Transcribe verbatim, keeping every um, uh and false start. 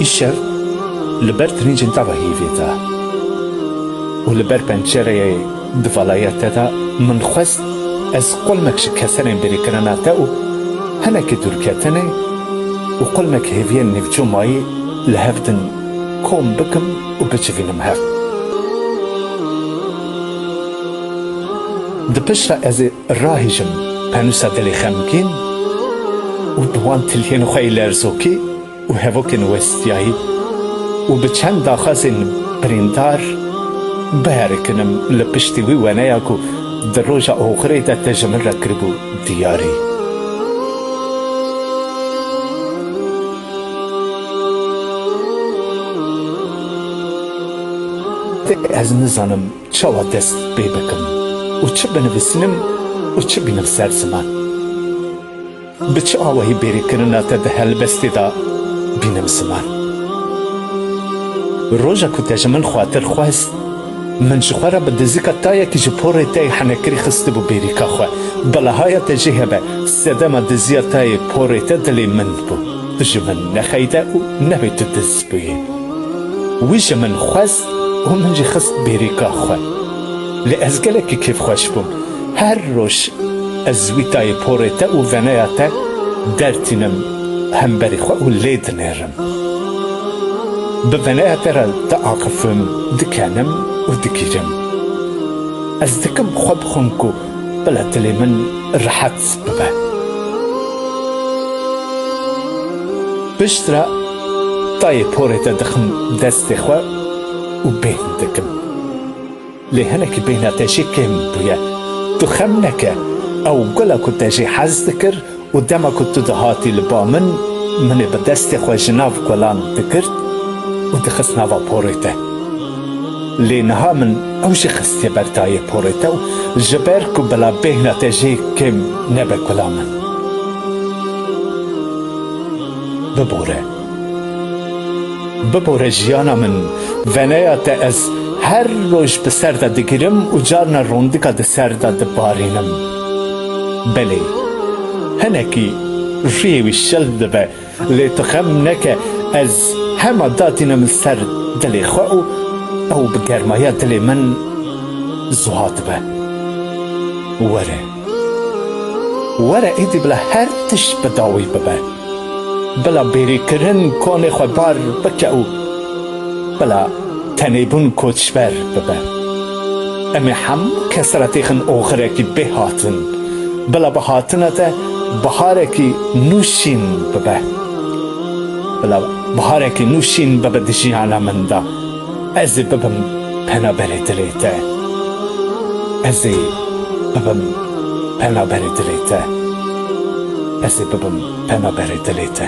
Îşev li ber tirincên te re hîvê da û li ber pencereyê di valayê te de min xwest ez qulmek ji keserên bêrîkirina te û hinekî dûrketinê û qulmek hêviyên nêvcomayî li hev din kom bikim û bicivînim hev. Di pişt re ez ê rahêjim penûsa dilê xemgîn û bi wan tiliyên xwe yê lerzokî û hevokên westiyayî û bi çend daxwazên birîndar biherikinim li piştî wî weneya ku di roja oxirê de te ji min re kiribû diyarî. Ez nizanim çawa dest pê bikim û çi binivîsînim û çi bînim ser ziman. Bi çi awayî bêrîkirina te di helbestê de bînim ziman? Roja ku te ji min xwatir xwest, min ji xwe re bi dizika tayekî ji porê te yê henekirî xistibû bêrîka xwe. Belahaya te jê hebe, sedema diziya tayê porê te dilê min bû. Tu ji min nexeyde û nebê tu diz bûyî. Wî ji min xwest û min jî xist bêrîka xwe. Lê ez gelekî kêfxweş bûm. Her roj ez wî tayê porê te û veneya te dertînim hemberî xwe û lê dinêrim. Bi veneya te re diaqifim, dikenim û digîrim. Ez dikim xwe bixwim ku bila dilê min rehet bibe. Piştre tayê porê te dixim destê xwe û bêhn dikim. Lê hinekî bêhna te jê kêm bûye. Tu xem neke, ew gula ku te jê hez dikir û dema ku tu dihatî li ba min, min ê bi destê xwe ji nav gulan digirt û dixist nava porê te. Lê niha min ew jî xistiye ber tayê porê te û ji ber ku bila bêhna te jê kêm nebe gula min. Bibore. Bibore jiyana min, veneya te ez her roj bi ser de digirim û carna rondika di ser de dibarînim. Belê, hinekî rûyê wî şil dibe, lê tu xem neke, ez hema datînim li ser dilê xwe û ew bi germaya dilê min zuha dibe. Were. Were êdî bila her tişt bi dawî bibe. Bila bêrîkirin konê xwe bar bike û bila tenêbûn koçber bibe. Em ê hemû kes re têxin oxirekî bê hatin. Bila bi hatina te biharekî nû şîn bibe. Bila biharekî nû şîn bibe di jiyana min de. Ez ê bibim penaberê dilê te. Ez ê bibim penaberê dilê te. Ez ê bibim penaberê dilê te.